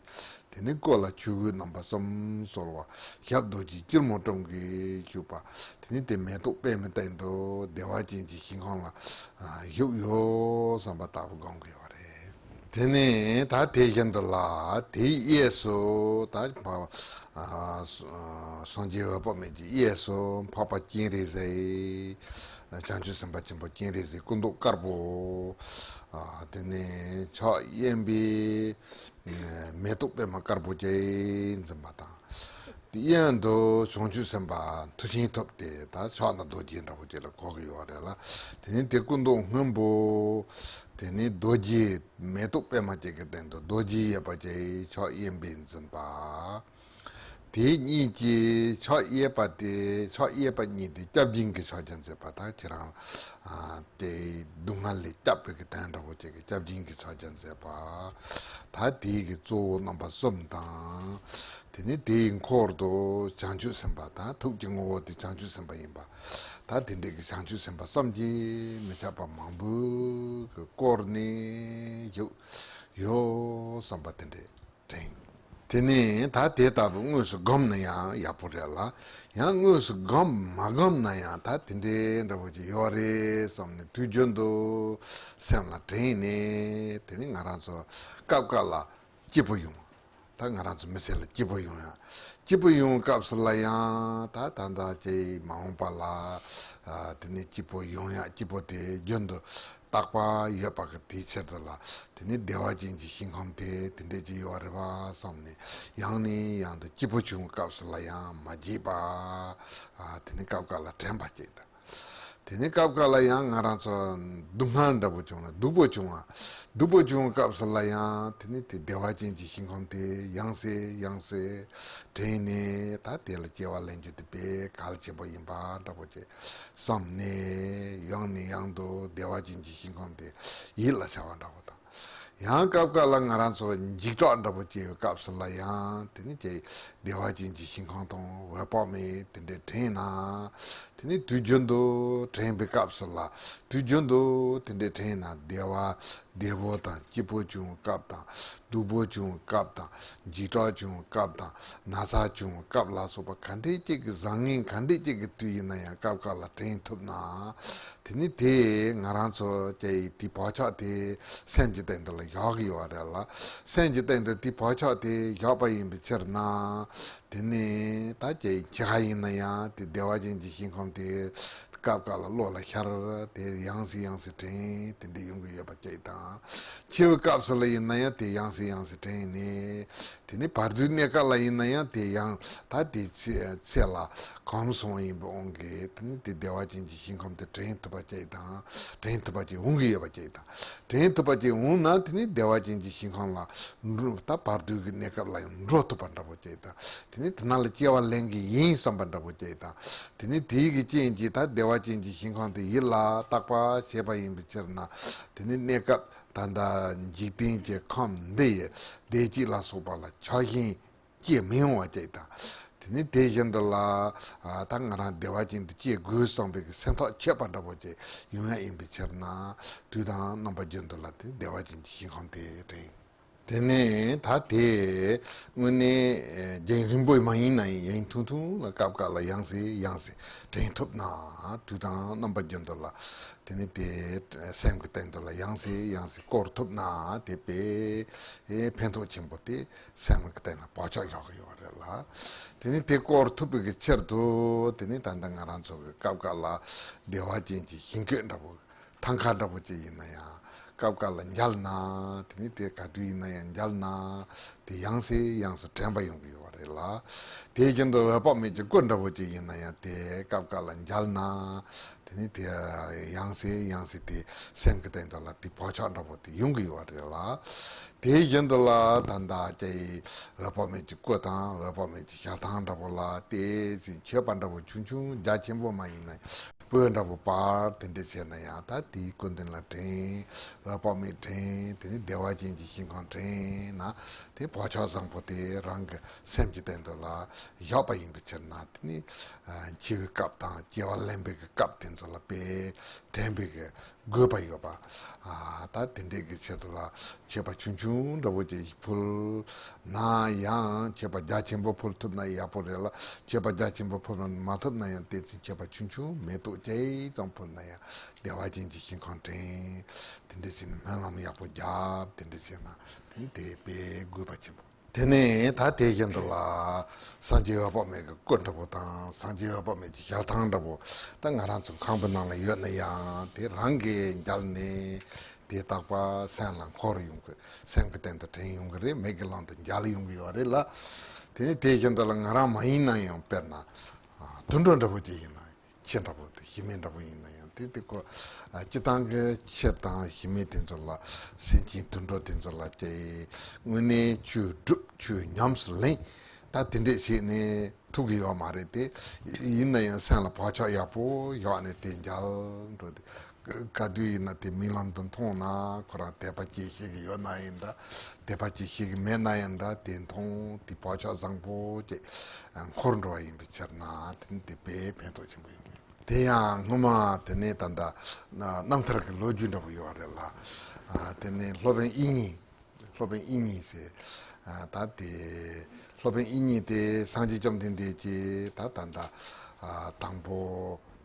དེ་ནས་སྐུ་ལ་ཆོས་གོས་རྣམ་པ་གསུམ་གསོལ་བ། ཞབས་རྡོ་རྗེ་སྐྱིལ་མོ་ཀྲུང་གིས་བཞུགས་པ། དེ་ནས་དེ་མེ་ཏོག་པད་མའི་སྟེང་དུ་བདེ་བ་ཅན་གྱི་ཞིང་ཁམས་ལ་བཞུགས་ཡོད་བསམ་པ་ལྟ་བུ་སྒོམ་གྱི་ཡོད་རེད། དེ་ནས་ད་དེ་བཞིན་དུ་ལ་དེའི་གཡས་སུ་ད་འཕགས་པ་ཨ་སངས་རྒྱས་འོད་དཔག་མེད་ཀྱི་གཡས་སུ་འཕགས་པ་སྤྱན་རས་གཟིགས། བྱང་ཆུབ་སེམས་དཔའ་ཆེན་པོ་སྤྱན་རས་གཟིགས་སྐུ་མདོག་དཀར་པོ། ཨ་དེ་ནས་ཕྱག་གཡོན་པས་མེ་ཏོག་པད་མ་དཀར་པོ་ཅན་འཛིན་པ་དང་། དེ་གཡོན་དུ་བྱང་ཆུབ་སེམས་དཔའ་མཐུ་ཆེན་ཐོབ་སྟེ་ད་ཕྱག་ན་རྡོ་རྗེ་འདྲ་པོ་ཅིག་ལ་གོ་གི་ཡོད་རེད་ལ། དེ་ནས་དེ་སྐུ་མདོག་སྔོན་པོ། དེ་ནས་རྡོ་རྗེ་མེ་ཏོག་པད་མ་ཅན་གྱི་སྟེང་དུ་རྡོ་རྗེ་ཡོད་པ་ཅིག་ཕྱག་གཡོན་པས་འཛིན་པ། དེ་གཉིས་ཀྱི་ཕྱག་གཡས་པ་དེ་ཕྱག་གཡས་པ་གཉིས་དེ་སྐྱབས་སྦྱིན་གྱི་ཕྱག་རྒྱ་མཛད་པ་དང་། ཁྱེད་རང་ཨ་དེ་སྡུག་བསྔལ་ལས་སྐྱབས་པའི་གི་དོན་འདྲ་པོ་ཅིག་གི་སྐྱབས་སྦྱིན་གྱི་ཕྱག་རྒྱ་མཛད་པ། ད་དེའི་གི་གཙོ་བོ་རྣམ་པ་གསུམ་དང་། དེ་ནས་དེའི་འཁོར་དུ་བྱང་ཆུབ་སེམས་དཔའ་དང་། ཐུགས་ཀྱི་དངོས་པོ་དེ་བྱང་ཆུབ་སེམས་དཔའ་ཡིན་པ། ད་དེ་འདྲའི་གི་བྱང་ཆུབ་སེམས་དཔའ་བསམ་གྱིས་མི་ཁྱབ་པ་མང་པོས་གི་བསྐོར་ནས་བཞུགས་ཡོད་བསམ་པ་དེ་འདྲས་དྲན། དེ་ནས་ད་དེ་ལྟ་བུ་དངོས་སུ་བསྒོམས་ན་ཡང་ཡག་པོ་རེད་ལ། ཡང་དངོས་སུ་བསྒོམས་མ་བསྒོམས་ན་ཡང་ད་དེ་འདྲའི་འདྲ་པོ་ཅིག་ཡོད་རེད་བསམ་ནས་དུས་རྒྱུན་དུ་སེམས་ལ་དྲན་ནས། དེ་ནས་ང་རང་ཚོ་སྐབས་སྐབས་ལ་སྐྱིད་པོ་ཡོང་། ད་ང་རང་ཚོ་མི་ཚེ་ལ་སྐྱིད་པོ་ཡོང་ཡ། སྐྱིད་པོ་ཡོང་སྐབས་སུ་ལ་ཡང་ད་ད་ད་ཅིག་མ་འོངས་པ་ལ་ཨ་དེ་ནས་སྐྱིད་པོ་ཡོང་ཡ། སྐྱིད་པོ་དེ་རྒྱུན་དུ་རྟག་པ་ཡོད་པ་གི་དེའི་ཕྱིར་དུ་ལ། དེ་ནས་བདེ་བ་ཅན་གྱི་ཞིང་ཁམས་དེ་དེ་འདྲས་ཅིག་ཡོད་རེད་པ་བསམ་ནས། ཡང་ནས་ཡང་དུ་སྐྱིད་པོ་བྱུང་སྐབས་སུ་ལ་ཡང་མ་བརྗེད་པ། ཨ་དེ་ནས་སྐབས་འགའ་ལ་དྲན་པ་ཅིག་དང་། དེ་ནས་སྐབས་འགའ་ལ་ཡང་ང་རང་ཚོ་སྡུག་བསྔལ་འདྲ་པོ་བྱུང་ན་སྡུག་པོ་བྱུང་བ། སྡུག་པོ་བྱུང་བའི་སྐབས་སུ་ལ་ཡང་དེ་ནས་དེ་བདེ་བ་ཅན་གྱི་ཞིང་ཁམས་དེ་ཡང་སེ་ཡང་སེ་དྲན་ནས། ད་དེ་ལ་སྐྱེ་བ་ལེན་རྒྱུ་དེ་དཔེ་གལ་ཆེན་པོ་ཡིན་པ་འདྲ་པོ་ཅིག་བསམ་ནས། ཡང་ནས་ཡང་དུ་བདེ་བ་ཅན་གྱི་ཞིང་ཁམས་དེ་ཡིད་ལ་བྱ་བ་འདྲ་པོ་དང་། ཡང་སྐབས་འགའ་ལ་ང་རང་ཚོ་འཇིགས་སྐྲག་འདྲ་པོ་སྐྱེ་བའི་སྐབས་སུ་ལ་ཡང་དེ་ནི་ཀྱེ་བདེ་བ་ཅན་གྱི་ཞིང་ཁམས་དང་འོད་དཔག་མེད་དེ་འདྲས་དྲན་ན། དེ་ནི་དུས་རྒྱུན་དུ་དྲན་པའི་སྐབས་སུ་ལ། དུས་རྒྱུན་དུ་དེ་འདྲས་དྲན་ན་བདེ་བ་ བདེ་པོ་དང་སྐྱིད་པོ་བྱུང་བའི་སྐབས་དང་། སྡུག་པོ་བྱུང་བའི་སྐབས་དང་། འཇིགས་སྐྲག་བྱུང་བའི་སྐབས་དང་། ན་ཚ་བྱུང་བའི་སྐབས་ལ་སོགས་པ་ག་འདྲས་ཅིག་གི་བཟང་ངན་ག་འདྲས་ཅིག་གི་དུས་ཡིན་ན་ཡང་སྐབས་འགའ་ལ་དྲན་ཐུབ་ན། དེ་ནི་དེ་ང་རང་ཚོ་ཀྱི་དེ་བག་ཆགས་དེ་སེམས་ཀྱི་སྟེང་དུ་ལ་བཞག་གི་ཡོད་རེད་ལ། སེམས་ཀྱི་སྟེང་དུ་དེ་བག་ཆགས་དེ་བཞག་པ་ཡིན་པའི་ཕྱིར་ན། དེ་ནི་ད་ཀྱི་ཁྱེད་ཀ་ཡིན་ན་ཡང་དེ་བདེ་བ་ཅན་གྱི་ཞིང་ཁམས་དེ་སྐབས་འགའ་ལ་བློ་ལ་ཤར་དེ་ཡང་སེ་ཡང་སེ་དྲན་དེ་འདྲ་ཡོང་གི་ཡོད་པ་ཅིག་དང་། འཆི་བའི་སྐབས་སུ་ལ་ཡིན་ན་ཡང་དེ་ཡང་སེ་ཡང་སེ་དྲན་ནས། དེ་ནི་བར་དོའི་གནས་སྐབས་ལ་ཡིན་ན་ཡང་དེ་ཡང་ད་དེ་ཚེ་ཚེ་ལ་གོམས་སོང་ཡིན་པའི་དབང་གིས་དེ་ནི་དེ་བདེ་བ་ཅན་གྱི་ཞིང་ཁམས་དེ་དྲན་ཐུབ་པ་ཅིག་དང་། དྲན་ཐུབ་པ་ཅིག་འོང་གི་ཡོད་པ་ཅིག་དང་། དྲན་ཐུབ་པ་ཅིག་འོང་ན་དེ་ནི་བདེ་བ་ཅན་གྱི་ཞིང་ཁམས་ལ་འགྲོ་ད་བར་དོའི་གནས་སྐབས་ལ་ཡང་འགྲོ་ཐུབ་པ་འདྲ་པོ་ཅིག་དང་། དེ་ནི་དེ་ནང་ལ་སྐྱེ་བ་ལེན་གྱི་ཡིན་བསམ་པ་འདྲ་པོ་ཅིག་དང་། དེ་ནི་དེའི་གི་རྐྱེན་གྱིས་ད་བདེ་བ་ཅན་གྱི་ཞིང་ཁམས་དེ་ཡིད་ལ་བརྟག་པ་བྱས་པ་ཡིན་པའི་ཕྱིར་ན། དེ་ནི་གནས་སྐབས་ད་ལྟ་འཇིག་རྟེན་གྱི་ཁམས་འདི་ཡི་བདེ་སྐྱིད་ལ་སོགས་པ་ལ་ཆགས་ཞེན་སྐྱེ་མི་ཡོང་བ་ཅིག་དང་། དེ་ནི་དེ་བཞིན་དུ་ལ། ཨ། ད་ང་རང་བདེ་བ་ཅན་དུ་སྐྱེ་དགོས་བསམ་པའི་གི་སེམས་ཐག་ཆོད་པ་འདྲ་པོ་ཅིག་ཡོང་ཡ་ཡིན་པའི་ཕྱིར་ན། དུས་དང་རྣམ་པ་རྒྱུན་དུ་ལ་དེ་བདེ་བ་ཅན་གྱི་ཞིང་ཁམས་དེ་དྲན། དེ་ནས་ད་དེ་དངོས་གནས་རྒྱུན་རིང་པོ་མ་ཡིན་ན་ཡང་ཡུན་ཐུང་ཐུང་ལ་སྐབས་འགའ་ལ་ཡང་སེ་ཡང་སེ་དྲན་ཐུབ་ན། དུས་དང་རྣམ་པ་རྒྱུན་དུ་ལ་དེ་ནི་དེ་སེམས་ཀྱི་སྟེང་དུ་ལ་ཡང་སེ་ཡང་སེ་སྐོར་ཐུབ་ན་དེ་དཔེ་ཕན་ཐོགས་ཆེན་པོ་དེ། སེམས་ཀྱི་སྟེང་ལ་བག་ཆགས་བཞག་གི་ཡོད་རེད་ལ། དེ་ནི་དེ་སྐོར་ཐུབ་པའི་གི་ཕྱིར་དུ་དེ་ནི་ད་ལྟ་ང་རང་ཚོ་གི་སྐབས་འགའ་ལ་བདེ་བ་ཅན་གྱི་ཞིང་བཀོད་འདྲ་པོ་ཐང་ཀ་འདྲ་པོ་ཅིག་ཡིན་ན་ཡང་སྐབས་འགའ་ལ་མཇལ་ན། དེ་ནི་དེ་ག་དུས་ཡིན་ན་ཡང་མཇལ་ན་དེ་ཡང་སེ་ཡང་སེ་དྲན་པ་ཡོང་གི་ཡོད་རེད་ལ། དེ་བཞིན་དུ་འོད་དཔག་མེད་ཀྱི་སྐུ་འདྲ་པོ་ཅིག་ཡིན་ན་ཡང་དེ་སྐབས་འགའ་ལ་མཇལ་ན། དེ་ནི་དེ་ཡང་སེ་ཡང་སེ་དེ་སེམས་ཀྱི་སྟེང་དུ་ལ་དེ་བག་ཆགས་འདྲ་པོ་དེ་ཡོང་གི་ཡོད་རེད་ལ། དེ་བཞིན་དུ་ལ་ད་ལྟ་ཀྱི་འོད་དཔག་མེད་ཀྱི་སྐུ་དང་འོད་དཔག་མེད་ཀྱི་ཞལ་ཐང་འདྲ་པོ་ལ་བལྟས་ཟིན་མཆོད་པ་འདྲ་པོ་ཆུང་ཆུང་རྒྱ་ཆེན་པོ་མ་ཡིན་ན་སྤོས་འདྲ་པོ་སྤར་དེ་འདྲ་བྱས་ན་ཡང་ད་དེའི་སྐུ་མདུན་ལ་དྲན། འོད་དཔག་མེད་དྲན། དེ་ནི་བདེ་བ་ཅན་གྱི་ཞིང་ཁམས་དྲན་ན་དེ་བག་ཆགས་བཟང་པོ་དེ་རང་གི་སེམས་ཀྱི་སྟེང་དུ་ལ་བཞག་པ་ཡིན་པའི་ཕྱིར་ན། དེ་ནི་འཆི་བའི་སྐབས་དང་སྐྱེ་བ་ལེན་པའི་གི་སྐབས་དེ་ཚོ་ལ་དཔེ་དྲན་པའི་གི་དགོས་པ་ཡོད་པ། ཨ། ད་དེ་འདྲས་ཀྱི་ཆེད་དུ་ལ་མཆོད་པ་ཆུང་ཆུང་འདྲ་པོ་ཅིག་ཕུལ་ན་ཡང་། མཆོད་པ་རྒྱ་ཆེན་པོ་ཕུལ་ཐུབ་ན་ཡག་པོ་རེད་ལ། མཆོད་པ་རྒྱ་ཆེན་པོ་ཕུལ་མ་ཐུབ་ན་ཡང་། དེ་ཚེ་མཆོད་པ་ཆུང་ཆུང་མེ་ཏོག་ཅིག་ཙམ་ཕུལ་ན་ཡང་བདེ་བ་ཅན་གྱི་ཞིང་ཁམས་དྲན། དེ་འདྲས་བྱས་ནས་སྨོན་ལམ་ཡག་པོ་རྒྱབ། དེ་འདྲས་བྱས་ན་དེ་དཔེ་དགོས་པ་ཆེན་པོ། དེ་ནས་ད་དེ་བཞིན་དུ་ལ་སངས་རྒྱས་འོད་དཔག་མེད་ཀྱི་སྐུ་འདྲ་པོ་དང་། སངས་རྒྱས་འོད་དཔག་མེད་ཀྱི་ཞལ་ཐང་འདྲ་པོ་ད་ང་རང་ཚོ་ཁང་པའི་ནང་ལ་ཡོད་ན་ཡང་། དེ་རང་གིས་མཇལ་ནས་དེ་རྟག་པར་སེམས་ལ་འཁོར་ཡོང་གི། སེམས་ཀྱི་སྟེང་དུ་དྲན་ཡོང་གི་རེད། མིག་གི་ལམ་དུ་མཇལ་ཡོང་གི་ཡོད་རེད་ལ། དེ་ནས་དེ་བཞིན་དུ་ལ་ང་རང་མ་ཡིན་ན་ཡང་། དཔེར་ན་དུད་འགྲོ་འདྲ་པོ་ཅིག་ཡིན་ན། ཁྱི་འདྲ་པོ་དང་ཞི་མི་འདྲ་པོ་ཡིན་ན་ཡང་། དེ་དེ་ཁོ། ཨ། སྤྱིར་བཏང་གི་ཁྱི་དང་ཞི་མི་དེ་ཚོ་ལ། སེམས་ཅན་དུད་འགྲོ་དེ་ཚོ་ལ་ཀྱེ། དངོས་གནས་ཆོས་སྒྲུབ། ཆོས་ཉམས་སུ་ལེན། ད་དེ་འདྲས་བྱས་ནས་ཐུབ་ཀྱི་ཡོད་མ་རེད་དེ། ཡིན་ན་ཡང་སེམས་ལ་བག་ཆགས་ཡག་པོ་བཞག་ནས་དེ་མཇལ་འགྲོ་དེ། ག་དུས་ཡིན་ན་དེ་རྨི་ལམ་དུ་མཐོང་ན། ཁོ་རང་དད་པ་སྐྱེ་ཤེས་ཀྱི་ཡོད་ན་ཡང་འདྲ། དད་པ་སྐྱེ་ཤེས་ཀྱི་མེད་ན་ཡང་འདྲ། དེ་མཐོང་དེ་བག་ཆགས་བཟང་པོ་ཅིག་འཁོར་འགྲོ་བ་ཡིན་པའི་ཕྱིར་ན། དེ་ནི་དེ་དཔེ་ཕན་ཐོགས་ཆེན་པོ་ཡོང་གི་ཡོད། དེ་ཡང་སྔོན་མ་དེ་ནས་ད་ལྟ་རྣམ་ཐར་གྱི་ལོ་རྒྱུས་འདྲ་པོ་ཡོད་རེད་ལ། ཨ། དེ་ནས་སློབ་དཔོན་དབྱིག་གཉེན། སློབ་དཔོན་དབྱིག་གཉེན་ཟེར། ཨ། ད་དེ་སློབ་དཔོན་དབྱིག་གཉེན་དེ་སངས་རྒྱས་བཅོམ་ལྡན་འདས་ཀྱིས་ད་ད་ལྟ། ཨ། དང་པོ་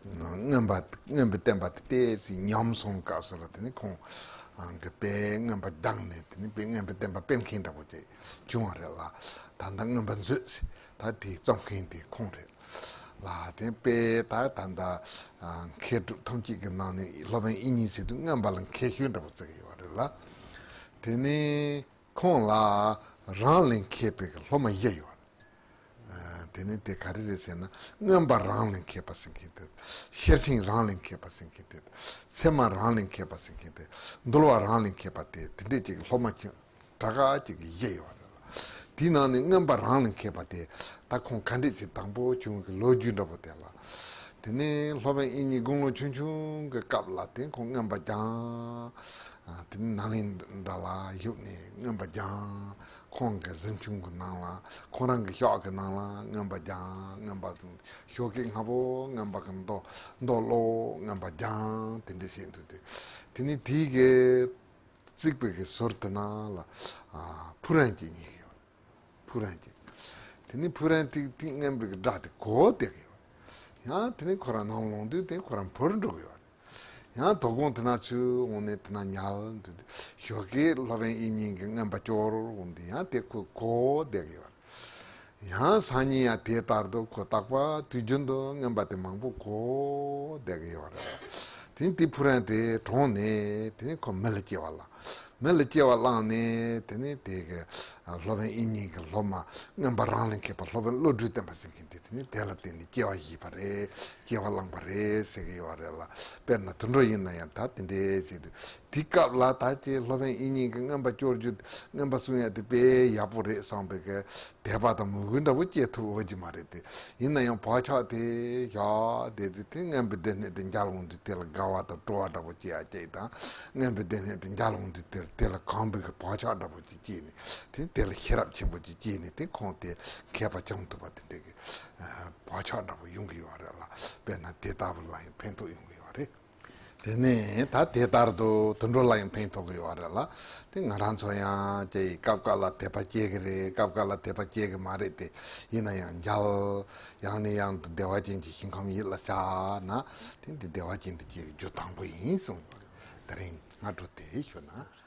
མངོན་པ། མངོན་པའི་བསྟན་པ་དེ་ཏོག་ཙམ་ཉམས་སོང་སྐབས་སུ་ལ། དེ་ནས་ཁོང་གིས་དཔེ་མངོན་པ་སྦྱངས་ནས། དེ་ནས་དཔེ་མངོན་པའི་བསྟན་པ་སྤེལ་མཁན་འདྲ་པོ་ཅིག་བྱུང་བ་རེད་ལ། ད་ལྟ་མངོན་པ་མཛོད་ཟེར། ད་དེ་རྩོམ་མཁན་དེ་ཁོང་རེད་ལ། དེ་དཔེ་ད་ད་ལྟ། ཨ། མཁས་གྲུབ་ཐམས་ཅད་ཀྱི་ནང་ནས་སློབ་དཔོན་དབྱིག་གཉེན་ཟེར་དུས་མངོན་པ་ལ་མཁས་ཤོས་འདྲ་པོ་བརྩི་གི་ཡོད་རེད་ལ། དེ་ནས་ཁོང་ལ་རང་ལས་མཁས་པའི་སློབ་མ་བཞི་ཡོད་རེད། ཨ། དེ་ནི་དེ་ག་རེ་རེད་ཟེར་ན། མངོན་པ་རང་ལས་མཁས་པ་ཟེར་མཁན་དེ། ཤེར་ཕྱིན་རང་ལས་མཁས་པ་ཟེར་མཁན་དེ། ཚད་མ་རང་ལས་མཁས་པ་ཟེར་མཁན་དེ། འདུལ་བ་རང་ལས་མཁས་པ་དེ། དེ་འདྲས་ཅིག་གི་སློབ་མ་ཆེན་དྲག་ག་ཅིག་གི་བཞི་ཡོད་རེད་ལ། དེའི་ནང་ནས་མངོན་པ་རང་ལས་མཁས་པ་དེ་ད་ཁོང་ག་འདྲས་ཅིག་དང་པོ་བྱུང་གི་ལོ་རྒྱུས་འདྲ་པོ་དེ་ལ། དེ་ནས་སློབ་དཔོན་དབྱིག་གཉེན་དགུང་ལོ་ཆུང་ཆུང་གི་སྐབས་ལ་དེ་ཁོང་མངོན་པ་སྦྱངས། ཨ། དེ་ནས་ནཱ་ལེནྡྲ་ལ་བཞུགས་ནས་མངོན་པ་སྦྱངས། ཁོང་གི་གཟིམ་ཆུང་གི་ནང་ལ། ཁོང་རང་གི་ཤག་གི་ནང་ལ་མངོན་པ་སྦྱངས། མངོན་པ་ཤོག་གུ་ལྔ་པོ་མངོན་པ་གི་མདོ། མདོ་ཀློག། མངོན་པ་སྦྱངས། དེ་འདྲ་བྱས་འདུག་སྟེ། དེ་ནས་དེའི་གི་ བརྩིགས་པའི་གི་ཟུར་དེ་ནང་ལ་ཨ་ཕུག་རོན་ཅིག་རྙེད་ཀྱི་ཡོད། ཕུག་རོན་ཅིག་དེ་ནས་ཕུག་རོན་ཏིག་ཏིག་རྔོན་པའི་གི་སྒྲ་དེ་གོ་བསྡད་ཀྱི་ཡོད། ཡང་དེ་ནས་ཁོ་རང་ནང་ལོག་དུས་དེ་ཁོ་རང་བུད་འགྲོ་གི་ཡོད། ཡང་དོ་དགོང་དེ་ན་ཚུར་འོང་ནས་དེ་ན་ཉལ་འདུག་ཞོགས་ཀས་སློབ་དཔོན་དབྱིག་གཉེན་གྱི་རྔོན་པ་སྐྱོར་འོང་དུས་ཡང་དེ་ཁོས་གོ་བསྡད་ཀྱི་ཡོད། ཡང་སང་ཉིན་ཡང་དེ་ལྟར་དུ་ཁོ་རྟག་པར་དུས་རྒྱུན་དུ་རྔོན་པ་དེ་མང་པོ་གོ་བསྡད་ཀྱི་ཡོད་རེད། དེ་ནས་དེ་ཕུག་རོན་དེ་གྲོངས་ནས་དེ་ནས་ཁོ་མི་ལ་སྐྱེ་བ་བླངས། མི་ལ་སྐྱེ་བ་བླངས་ནས་དེ་ནས་དེ་གི་སློབ་དཔོན་དབྱིག་གཉེན་གྱི་སློབ་མ་རྔོན་པ་རང་ལས་མཁས་པ་སློབ་དཔོན་བློ་གྲོས་བསྟན་པ་ཟེར་མཁན་དེ་དེ་ནས་དེ་ལ་བརྟེན་ནས་སྐྱེ་བ་བཞེས་པ་རེད། སྐྱེ་བ་བླངས་པ་རེད་ཟེར་གྱི་ཡོད་རེད་ལ། དཔེར་ན་དུད་འགྲོ་ཡིན་ན་ཡང་ད་དེ་འདྲའི་ཟེར་དུས་དེ་སྐབས་ལ་ད་ཅིག་སློབ་དཔོན་དབྱིག་གཉེན་གྱི་རྔོན་པ་སྐྱོར་རྒྱུ་རྔོན་པ་གསུང་ཡ་དེ་དཔེ་ཡག་པོ་རེད་བསམ་པའི་གི་དད་པ་དང་མོས་གུས་འདྲ་པོ་སྐྱེ་ཐུབ་འོས་ཀྱི་མ་རེད་དེ། ཡིན་ན་ཡང་བག་ཆགས་དེ་བཞག་བསྡད་དུས་དེ་རྔོན་པའི་སྡེ་སྣོད་དེ་མཇལ་འོང་དུས་དེ་ལ་དགའ་བ་དང་སྤྲོ་བ་འདྲ་པོ་སྐྱེ་ཡ་སྐྱེ་དང་། རྔོན་པའི་སྡེ་སྣོད་དེ་མཇལ་འོང་དུས་དེ་དེ་ལ་གང་བའི་གི་བག་ཆགས་འདྲ་པོ་ཅིག་སྐྱེས་ནས་དེ་དེ་ལ་ཤེས་རབ་ཆེན་པོ་ཅིག་སྐྱེས་ནས་དེ་ཁོང་དེ་མཁས་པ་བྱང་ཐུབ་པ་དེ་འདྲ་གི་བག་ཆགས་འདྲ་པོ་ཡོང་གི་ཡོད་རེད་ལ། དཔེར་ན་དེ་ལྟ་བུ་ལ་ཡང་ཕན་ཐོགས་ཡོང་གི་ཡོད་རེད། དེ་ནས་ད་དེ་ལྟར་དུ་དུད་འགྲོ་ལ་ཡང་ཕན་ཐོགས་ཀྱི་ཡོད་རེད་ལ། དེ་ང་རང་ཚོ་ཡང་ཅིག་སྐབས་འགའ་ལ་དད་པ་སྐྱེ་གི་རེད། སྐབས་འགའ་ལ་དད་པ་སྐྱེ་གི་མ་རེད་དེ། ཡིན་ན་ཡང་མཇལ། ཡང་ནས་ཡང་དུ་བདེ་བ་ཅན་གྱི་ཞིང་ཁམས་ཡིད་ལ་བྱ་ན། དེ་འདི་བདེ་བ་ཅན་དུ་སྐྱེ་གི་རྒྱུ་དང་པོ་ཡིན་གསུངས་ཡོད་རེད། དེ་རིང་སྔ་དྲོ་དེ་ཞུ་ན།